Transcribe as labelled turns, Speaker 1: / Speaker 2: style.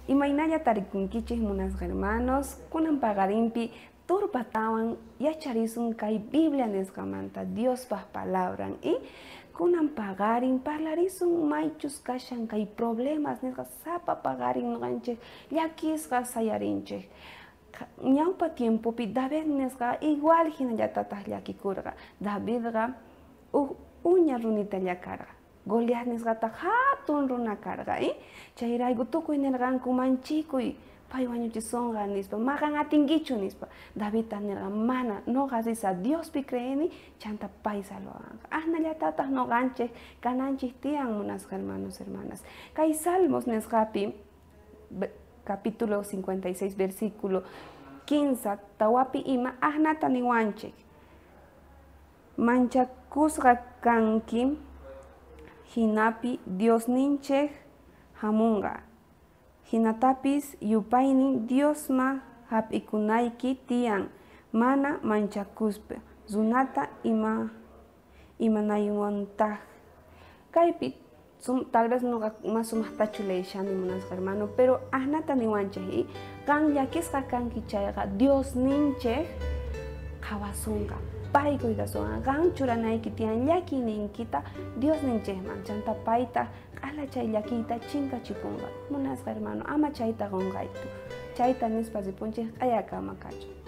Speaker 1: Imaynalla tarikunkichik munasqa hermanos, kunan paqarinpi turpatawan yacharisun kay Biblia nisqamanta, Diospaj palabran, y kunan paqarin parlarisun maychus kashan kay problemas nisqa sapa paqarin noqanchik llakisqa sayarinchik. Ñawpa tiempopi David nisqa igual hinallatataq llakikurqa. Davidqa uj uña runitalla karqa. Goliat nisqata hatun runa karqa, chayrayku tukuy nirqanku manchikuy pay wañuchisonqa nispa, maqan atinkichu nispa. Davidta nirqa mana, noqa risa Diospi creeni, chanta pay salvawanqa. Ajnallatataq noqanchik kananchik tiyan munasqa hermanos, hermanas. Kay Salmos nisqapi capítulo 56 versículo 15 tawapi ima ajnata niwanchik. Manchakusqa kanki hinapi Diosninchej hamunqa. Hinatapis yupaynin Diosma hap'ikunayki tiyan mana manchakuspa runata ima imanaywantaj. Kaypi tal vez noqa mas sumaqtachu leyshani munasqa hermano, pero ajnata niwanchej qan llakisqa kanki chayqa Diosninchej qhawasunqa. Pay cuidasunqa, qan churanayki tiyan llakiyniykita Diosninchejman, chanta payta q'ala chay llakiyta chinkachipunqa. Munasqa hermano, ama chayta qunqaytu. Chayta nispa ripunchej q'ayakama kachun.